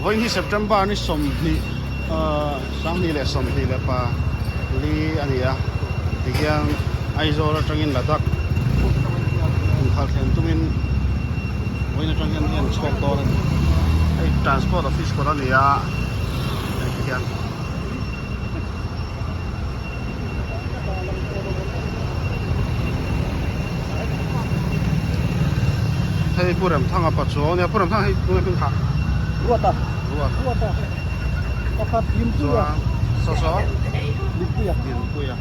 Vawiin hi September ni 20 2024 a ni a, tihian Aizawl atangin Ladakh inkhalh thlen tumin vawiin atang hian hei an chhuak dawn a ni. Hei Transport Office kawt a ni a, hei tihian. Hei Pu Remthanga pa chu a nia, Pu Remthanga hei tunge hming kha? Ruata. Ruata. Ruata. Pakhat Limpuia. Chuan saw saw. Limpuia. Limpuia.